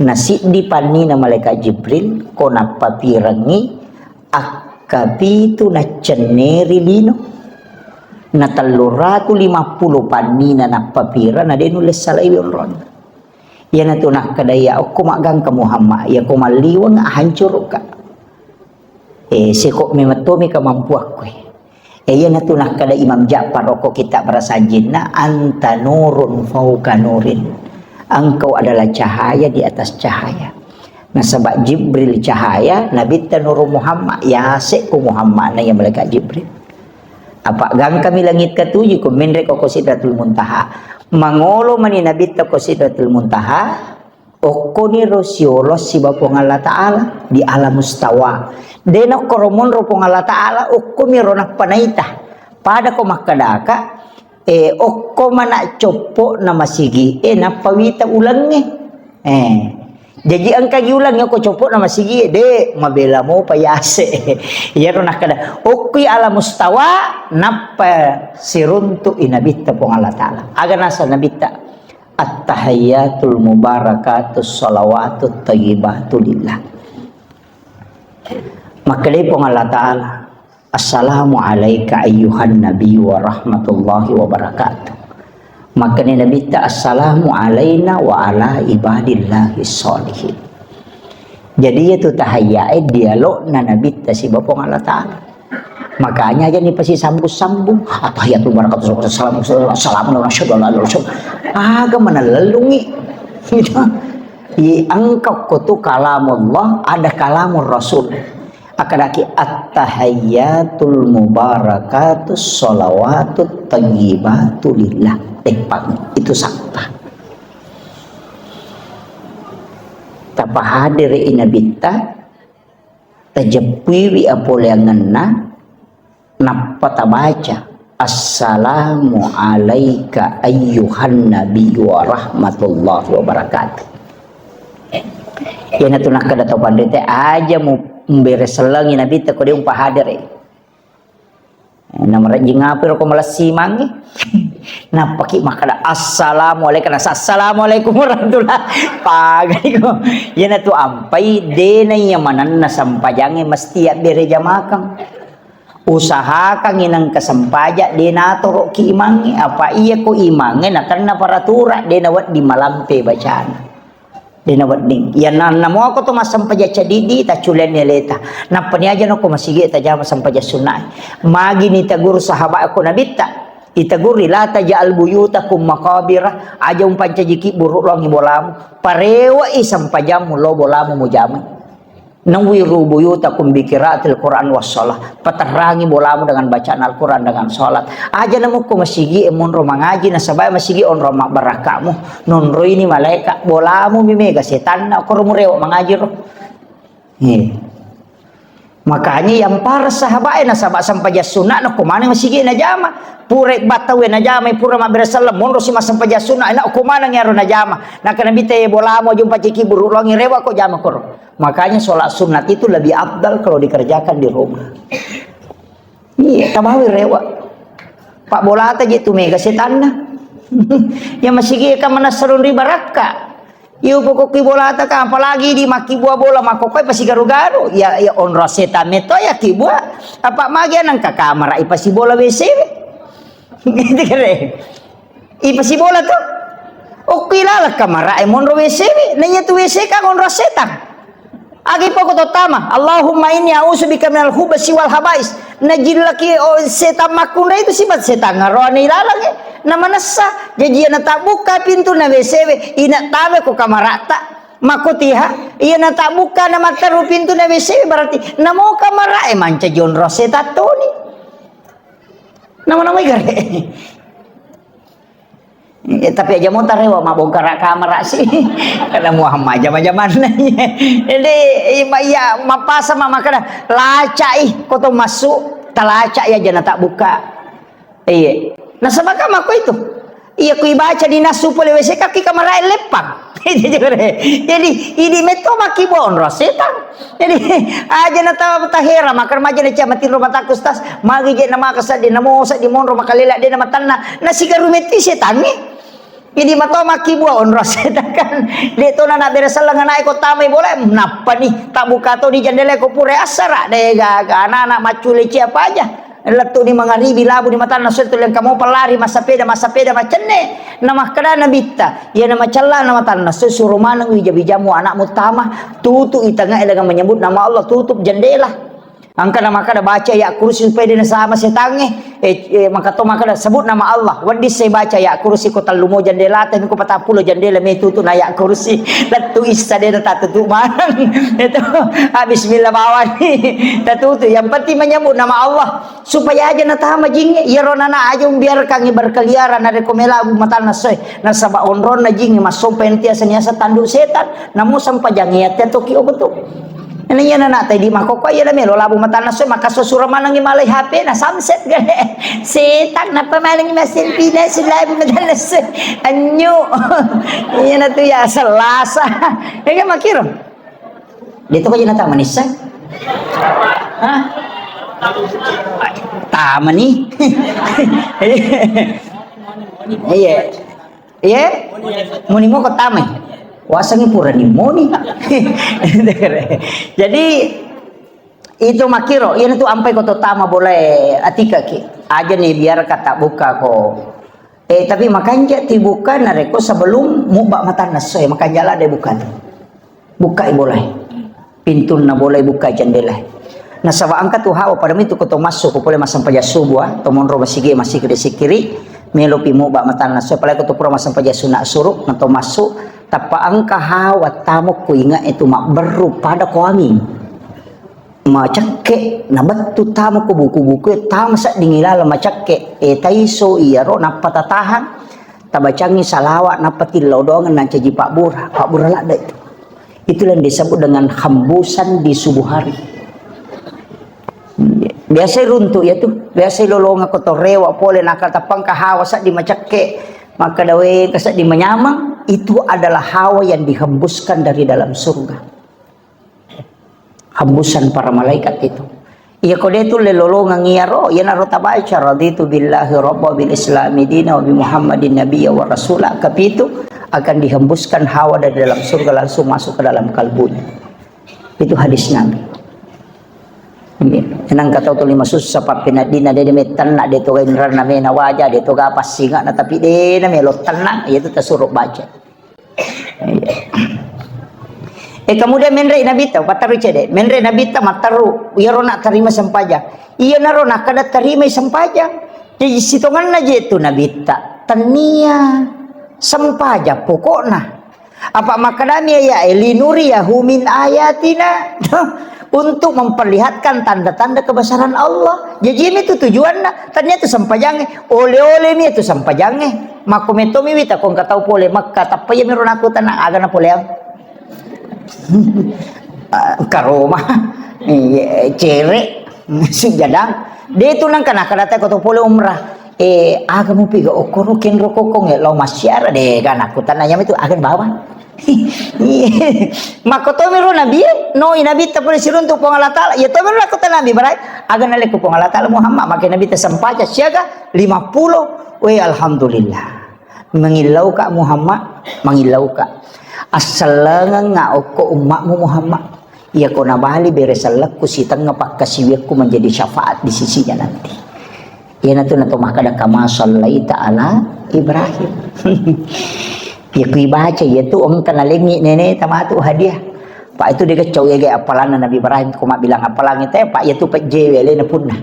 Na siddi pannina malaikat Jibril, ko nappapirengngi, akkapitu naccenneri lino. Na tellu ratu lima puluh pannina nappapireng, na de nulle salaiwi onronna. Iyanatu nakkeda, "Iya okko maggangka Muhammad, iya ko malliweng hancurukka." Eh, seko memettomi kemampuakku. Eh, iyanatu nakkeda Imam Ja'far okko kitab Rasajinna, "Anta nurun fauqa nurin." Engkau adalah cahaya di atas cahaya. Nasaba Jibril cahaya, Nabitta Nurul Muhammad, yasekku Muhammad na iya malaikat Jibril. Apa gangkami langit ketujuh, ko menre ko, ko Sidratul Muntaha. Mangolo mani Nabitta ko Sidratul Muntaha, okkoni ro siolo siba Puang Allah Ta'ala di alam mustawa. Dena okkoro monro Puang Allah Ta'ala, okkomi ro nappa naita. Pada ko makkedaka, eh, okko mana coppo na masigi, eh, nappa wita ulengnge. Eh, jaji engka gi ulengnge ko coppo na masigi, de, mabela mopa yase. Iyaro nakkeda, okkoi alam mustawa, nappa siruntu i Nabitta Puang Allah Ta'ala. Aga nasa Nabitta? At-tahiyyatul mubarakatus shalawatut thayyibatu lillah. Makkedai Puang Allah Ta'ala, "Assalamu alaika ayyuhan nabi wa rahmatullahi wa barakatuh." Makkedai Nabitta, "Assalamu alaina wa ala ibadillahi sholihin." Jadi, itu tahiyyae dialogna Nabitta siba Puang Allah Ta'ala. Makanya aja ni pasti sambung-sambung. At-tahiyyatul barakatuh, assalamu, assalamu, asyhadu an la ilaha illallah. Aga mana lellungi. Gitu. Di engka ko tu kalamullah, ada kalamur Rasul. Akadaki at-tahiyyatul mubarakatus shalawatut thayyibatu lillah. Tepang itu sappa. Tapahadiri Nabitta, tajeppuiwi apoleangenna, nappa tabaca, "Assalamu alaika ayyuhan nabi wa rahmatullahi wa barakatuh." Iyanatu nakkeda tau panrita, aja mu mbere sellengi Nabitta ko de umpahadere. Namarejjing api ro ko malessi mangi. Nappaki makkeda, "Assalamu alaikum." Nasa, "Assalamualaikum warahmatullah." Pagai ko. Iyanatu ampai, dena iya manenna sempajangnge mesti abbere jamakang. Usahakan inang kesempajang dena toroki imangnge. Apa iya ko imangnge nakenna paratura, dena wedding malampe bacana. Dena wedding. Iya na, namoko to massempajang cadidi, tacculianni aleta. Nappani aja noko masigi tajama sempajang sunnae. Magini taguru sahabat ko Nabitta. Itaguri, "La taj'al buyutakum maqabira." Aja umpancajiki buru longi bolamu. Parewai sempajammu lo bolamu mujamai. "Nawwiru buyutakum bi qiraatil Qur'an was shalah." Paterrangi bolamu dengan bacaan Al-Quran, dengan salat. Aja namukku masigi e monro mangaji, nasaba masigi onro mabbarakkamu. Nonroini malaika, bolamu mi mega setanna, koro murewa mangaji ro. Iya. Makanya yang para sahabat e nasaba sempajang sunna na ko maneng masigi najama. Pura battau e najama, pura mabbere selleng, monro si massempajang sunna, na ko maneng ero najama. Nakana Nabitta, "E bolamu aja umpancajiki buru longi, rewa ko jama koro." Makanya sholat sunat itu lebih afdal kalau dikerjakan di rumah. Iya, tabawi rewa. Pak bolata je tu mega setanna. Ya masigi ka manassa ri barakka. Iyo pokokki bolata ka, apalagi di makkibua bola, makkokkoe pasigaru-garu. Ya, ya onro setan meto ya kibua. Apa magi nang ka kamara ipasibola W C. Gitu kan, eh? Ipasibola to. Okki laleng kamara e monro W C wi, naiya tu W C ka onro setan. Agi poko to tama, "Allahumma inni a'udzubika minal khubsi wal khabais." Najillaki, oh, setan makkunrai itu sifat setan ngaroane ilaleng e. Na manessa, jaji iya natabbuka pintu na W C we, ina tame ko kamarata. Makotiha, iya natabbuka na matteru pintu na W C we, berarti namo kamara e mancaji onro setan toni. Nama-nama gare. Eh, tapi aja mo tarewa mabbongkara kamara sih. Karena Muhammad jama-jamanna. Jadi, ima iya mapasa ma makana lacai koto masuk, talaca ya jana tak buka. Iya. Nasaba ka mako itu. Iya ku ibaca di nasu pole W C kaki kamara e leppang. Jadi, ini metto maki bonro setan. Jadi, aja na ta-, tahera, maka remaja na cia matinro mataku, Ustaz. Magi je na maka seddi, na mo seddi monro makalela de na matanna. Na sigaru metti setangnge. Jadi mato makkibua onro setang kan. De to na bere selleng ana ko tamai bola, nappa ni, tabbuka to di jendela ko pura assara, de gaga anak-anak maccule cia paja. Lettu ni mangaribi labu ni matanna soi tu lengka mo pelari massapeda, massapeda macenne. Na makkeda Nabitta, iya na macella na matanna soi suro maneng wija-wijamu anakmu tama, tutu i tangae dengan menyebut nama Allah, tutup jendela. Engka na makkeda baca ayat kursi supaya de nasama setangnge. Eh, eh, maka to makkeda sebut nama Allah. Wedding sai baca ayat kursi ko tellu mo jendela, tapi ko patappulo jendela me tutu na ayat kursi. Lettu issa de na tatutu maneng. Itu, ah, bismillah bawani. Tatutu. Yang penting menyebut nama Allah supaya aja natama jingnge. Iyaro nana aja umbiarkangngi berkeliaran narekko melabu matanna soe. Nasaba onronna jingnge massompa yang tiasa niasa tanduk setan. Namo sempajangnge yatte toki obetu. Ena iya nana tadi makoko iya na melo labu matanna soe, maka sosura manengi malai H P na samset gale. Setan napa manengi masin pina sulabu matanna soe. Anyu. Iya na tu ya selasa. Ya kan makiro. Dia tu kok na tama nissa. Hah? Tama ni. Iya. Iya? Muni moko tamai. Wasengi pura ni moni. Jadi, itu makiro, iya tu ampai ko to tama bolae atika ki. Aja ni biar kata buka ko. Eh, tapi makanja ti buka narekko sebelum mubba matanna soe, makanja la de buka. Bukkai bolae. Pintunna bolae, bukkai jendelae. Nasaba engka tu hawa pada mitu ko to massu ko pole massempajang subuh, ah, to monro masigi, masigi de sikiri, melo pi mubba matanna soe, apalagi ko to pura massempajang sunna suru, na to massu, tappa engka hawa tamukku inga itu mabberru pada ko anging. Macekke, na bettu tamukku buku-buku, tama sedding ilala macekke, e taiso iyaro nappa tatahang, tabacangi salawa nappa tillau doang nancaji pabbura, pabbura ladde itu. Itulah yang disebut dengan hembusan di subuh hari. Biasa runtuk ya tuh, biasa lolonga kotorewa pole nakal tapangka hawa seddi macekke, maka dawe ka seddi manyameng, itu adalah hawa yang dihembuskan dari dalam surga. Hembusan para malaikat itu. Iya ko de tulle lolongeng iyaro, iyanaro tabaca, "Raditu billahi rabba, bil islami dina, wa bi Muhammadin nabiyya wa rasula." Kapitu akan dihembuskan hawa dari dalam surga langsung masuk ke dalam kalbunya. Itu hadis Nabi. Nggih. Enang kata tu lima sussa pappeneddinna de mettenna de toga inranna mena waja de toga passinga na tapi de na melo tenang, itu tasuro baca. Eh, kemudian menre Nabitta, patteru cede. Menre Nabitta matteru, iyaro nak terima sempajang. Iyanaro nakkeda terimai sempajang. Jadi sitonganna je tu Nabitta. Tania sempajang pokokna. Apa makkedami ya, eh, "Linuriyahu min ayatina." Untuk memperlihatkan tanda-tanda kebesaran Allah. Jadi ini tu tujuanna. Tania tu sempajangnge. Oleh-oleh mi tu sempajangnge. Makko metto mi wita ko engka tau pole Mekka, tappa iya miro nakku tenang aga na poleang. Karoma, iya, cere, sujadang. De tu nangka nakadatai ko to pole umrah. Eh, aga mupi ga okkoro kenro kokong ya lao massiara de ga nakku tenang ya itu aga bawa. Makko to miro Nabi, noi Nabi ta pole siruntu Puang Allah Taala. Ya to miro nakku tenang Nabi Ibrahim. Aga nalekku Puang Allah Taala Muhammad, maka Nabi ta sempaja siaga lima puluh. Weh, alhamdulillah. Mangillauka Muhammad, mangillauka. Assallengengnga okko ummatmu Muhammad. Iyako nabali bere sellekku sitengnga pakkasiwiakku menjadi syafaat di sisinya nanti. Iyanatu nato makkada kama sallaita ala Ibrahim. Iya ku ibaca, iya tu engka nalengi nene tamatu hadiah. Pak itu dia kecau ya gaya apalanna Nabi Ibrahim ko mabbilang apalang itu, Pak, iya tu pejjewe alena punna.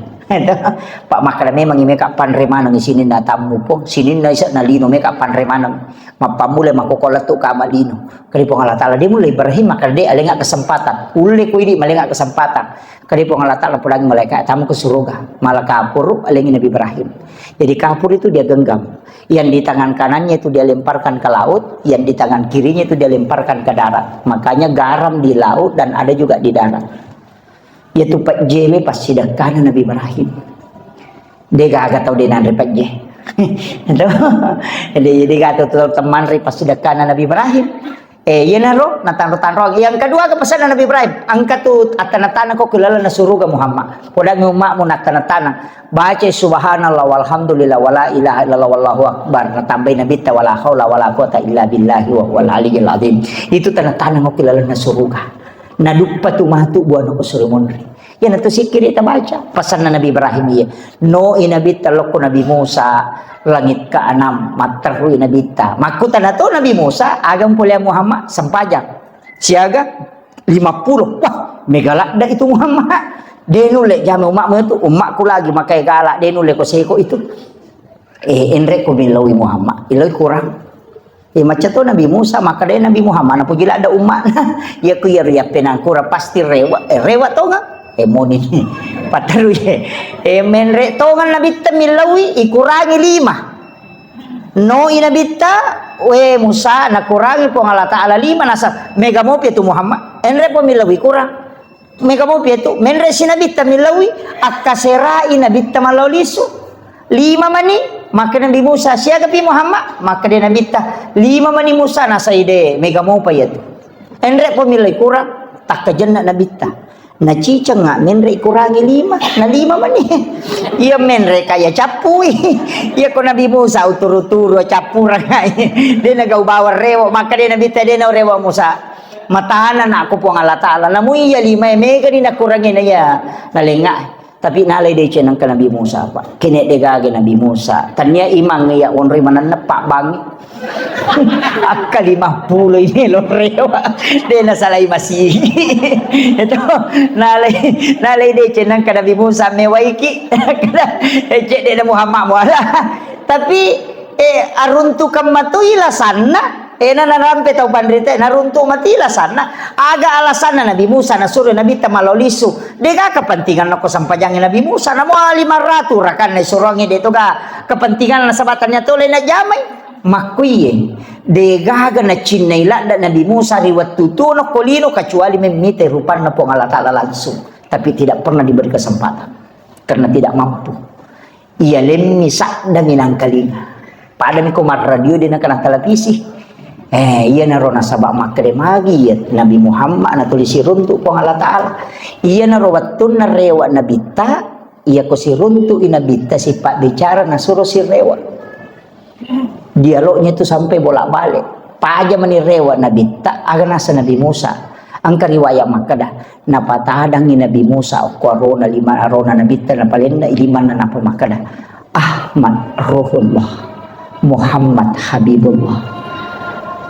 Pak makkada memang meka panre maneng sininna tammu po, sininna isa na lino meka panre maneng. Mappammula makkoko lettu ka malino. Kadi Puang Allah Taala, de mulle Ibrahim makkada de alenga kesempatan. Ulle ko idi malenga kesempatan. Kadi Puang Allah Taala pulangi malaikat tamu ke surga. Malah kapuru alengi Nabi Ibrahim. Jadi kapur itu dia genggam. Yang di tangan kanannya itu dia lemparkan ke laut, yang di tangan kirinya itu dia lemparkan ke darat. Makanya garam di laut dan ada juga di darat. Yaitu pejjewe passidekkana Nabi Ibrahim. De gaga tau de nanre pejje. Jadi, de gaga tau temmanre passidekkana Nabi Ibrahim. Eh, iyanaro natanro-tanroang. Yang kedua, ke pesanna Nabi Ibrahim, engka tu attana-tana ko ke lalenna suruga Muhammad. Podangi umma'mu nattana-tana. Baca subhanallah walhamdulillah wala ilaha illallah wallahu akbar. Natambai Nabitta wala haula wala quwata illa billahi wa huwal aliyyil azim. Itu tana-tana ko ke lalenna suruga. Naduppa tu matu buana ko suri monri. Iyanatu sikkiri tabaca. Pesanna Nabi Ibrahim iya. No i Nabitta lokko Nabi Musa, langit keenam, matterrui Nabitta. Makkutana to Nabi Musa, aga mpolea Muhammad, sempajang. Siaga lima puluh. Wah, mega ladde itu Muhammad. De nulle jame umma'mu itu, umma'ku lagi makai gala, de nulle ko seko itu. Eh, enre ko millau Muhammad, iloi kurang. Eh, macca to Nabi Musa, makkeda Nabi Muhammad, napuji ladde umma'na. Iya ku iya riappenang kurang, pasti rewa, eh, rewa tonga. Eh, moni. Patterui. Eh, menre tonga Nabitta millaui, ikurangi lima. No i Nabitta, we Musa, nakurangi Puang Allah Ta'ala lima, nasa mega mopi tu Muhammad. Enre po millaui kurang. Mega mopi tu, menre si Nabitta millaui, akkaserai Nabitta mallau lisu. Lima mani, maka Nabi Musa, siaga pi Muhammad? Maka de Nabitta, lima mani Musa, nasai de, mega mopa iya tu. Enre po millai kurang, takkajenna Nabitta. Nacicengnga menre kurangi lima, na lima mani. Iya menre kaya cappui. Iya ko Nabi Musa uturu-turu cappurang. De na gau bawang rewo, maka de Nabitta de na rewo Musa. Matana nakko Puang Allah Ta'ala, namu iya lima e mega ni nakurangi na iya nalenga. Tapi nalai deceng nengka Nabi Musa, Pak. Kene de gaga Nabi Musa. Tania imang iya onroi manenna Pak Bangi. Akka lima puluh ini lo rewa. De na salai masigi. Itu nalai, nalai deceng nengka Nabi Musa mewaiki. Ecek de na Muhammad muala. Tapi Eh, aruntukeng matoi lasanna, eh, na narampe tau panrita, naruntuk mati lasanna. Aga alasanna Nabi Musa nasuro Nabitta malao lisu? Dega kepentingan nako sempajangnge Nabi Musa, namo lima ratu rakanna isuroangnge de toga kepentingan nasaba tania tole najamai. Makkuiye, degaga nacinnai ladda Nabi Musa ri wettu tuo nokko lino kecuali memmitai rupanna Puang Allah Ta'ala langsung. Tapi tidak pernah diberi kesempatan. Karena tidak mampu. Iyalemmi saddangi nangkalinga. Padami ko marradio de nakana televisi. Eh, iyanaro nasaba makkeda magi iya Nabi Muhammad natuli siruntu Puang Allah Ta'ala. Iyanaro wettunna rewa Nabitta, iyako siruntu i Nabitta sipabbicara nasuro sirewa. Dialognya itu sampai bolak-balik. Paja mani rewa Nabitta, aga nasa Nabi Musa. Engka riwayat makkeda, napatadangi Nabi Musa, okko arona lima arona Nabitta, napalenna ilimanna napa makkeda, "Ahmad Ruhullah, Muhammad Habibullah."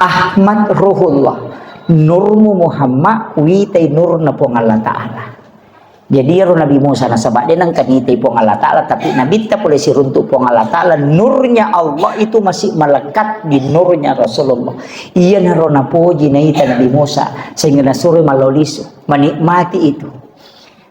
Ahmad Ruhullah, nurmu Muhammad, witai nurna Puang Allah Ta'ala. Jadi iyaro Nabi Musa nasaba de nengka nitai Puang Allah Ta'ala, tapi Nabitta pole siruntu Puang Allah Ta'ala, nurnya Allah itu masih melekat di nurnya Rasulullah. Iyanaro napoji naita Nabi Musa, sehingga nasuro malao lisu, menikmati itu.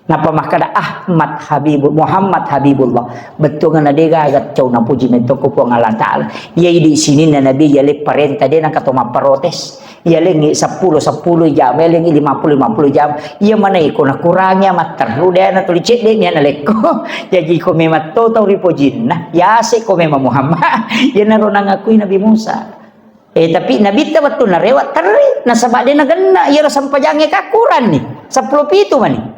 Napa makkeda Ahmad Habibul, Muhammad Habibullah. Bettuanna de gaga cau napoji metto ko Puang Allah Ta'ala. Iya idi sininna Nabi, iya le parenta de nengka to mapparotes. Iya lengngi seppulo, seppulo jam, iya lengngi lima puluh, lima puluh jam. Iya manaiko nakurangi matterru, de na tuli cedde ni ana lekko. Jaji ko memang to tau ripojinna, yase ko memang Muhammad. Iyanaro nangakui Nabi Musa. Eh, tapi Nabitta wettu narewa terri, nasaba de nagenna, iyaro sempajangnge kakuranni. Seppulo pitu mani.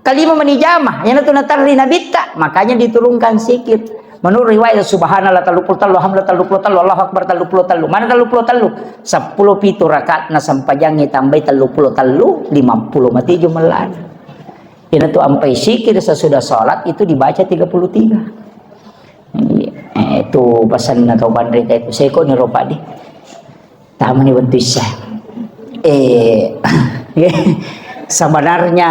Kalima mani jama, iyanatu naterri Nabitta, makanya diturunkan zikir. Menurut riwayat, subhanallah telluppulo tellu, alhamdulillah telluppulo tellu, Allahu Akbar telluppulo tellu. Mana telluppulo tellu? Seppulo pitu rakaat na sempajangngi tambai telluppulo tellu, lima puluh mati jumellana. Iyanatu ampai zikir sesudah sholat itu dibaca tiga puluh tiga. Eh, itu pesanna tau panrita itu. Seko ni ropadi. Tamani wettu issa. Eh, sebenarnya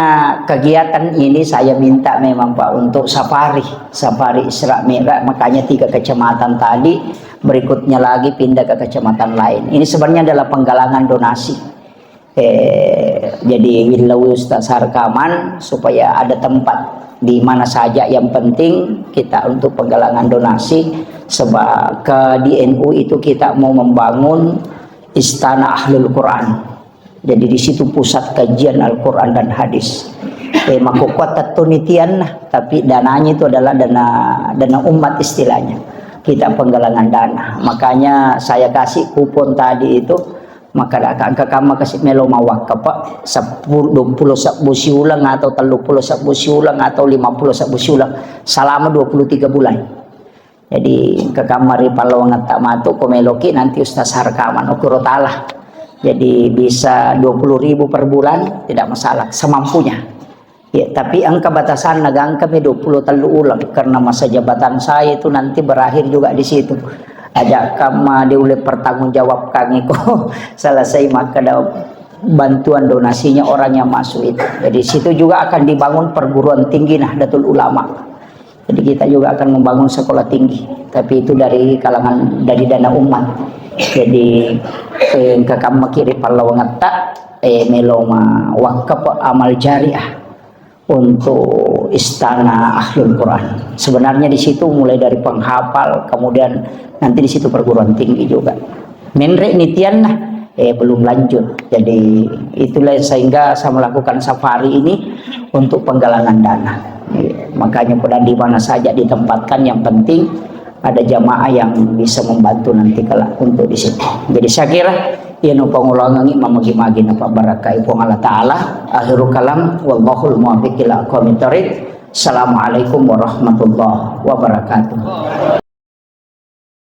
kegiatan ini saya minta memang, Pak, untuk safari, safari Isra Mi'raj, makanya tiga kecamatan tadi, berikutnya lagi pindah ke kecamatan lain. Ini sebenarnya adalah penggalangan donasi. Eh, jadi willau Ustaz Sarkaman supaya ada tempat di mana saja yang penting kita untuk penggalangan donasi sebab ke di N U itu kita mau membangun Istana Ahlul Quran. Jadi di situ pusat kajian Al-Quran dan hadis. Eh, makkukkuatta toni tianna, tapi dananya itu adalah dana, dana umat istilahnya. Kita penggalangan dana. Makanya saya kasih kupon tadi itu Makkadaka engka kamma kasi melo mawakkapa seppulo, dua puluh sebbu siuleng atau tellu puluh sebbu siuleng atau lima puluh sebbu siuleng selama dua puluh tiga bulan. Jadi engka kamma ri pallawangetta matu ko meloki nanti ustaz harkaman ukuro taala. Jadi bisa dua puluh ribu per bulan tidak masalah semampunya. Ya, tapi engka batasanna gangkami dua puluh tellu uleng karena masa jabatan saya itu nanti berakhir juga di situ. Aja kamma diule pertanggungjawabkan iko selesai makkeda bantuan donasinya orang yang masuk itu. Jadi situ juga akan dibangun perguruan tinggi Nahdlatul Ulama. Jadi kita juga akan membangun sekolah tinggi, tapi itu dari kalangan, dari dana umat. Jadi eh, engka kamma ki ri pallawangetta eh, melo mawakkapa amal jariah untuk istana ahlul Quran. Sebenarnya di situ mulai dari penghafal, kemudian nanti di situ perguruan tinggi juga. Menre nitianna, eh, belum lanjut. Jadi itulah sehingga saya melakukan safari ini untuk penggalangan dana. Eh, makanya pada di mana saja ditempatkan, yang penting ada jamaah yang bisa membantu nanti kelak untuk di situ. Jadi saya kira iya no pangulangeng mamagi-magi na pabarakai Puang Allah Taala. Akhirul kalam, wallahul muwaffiq ila aqwamit thariq. Assalamualaikum warahmatullahi wabarakatuh.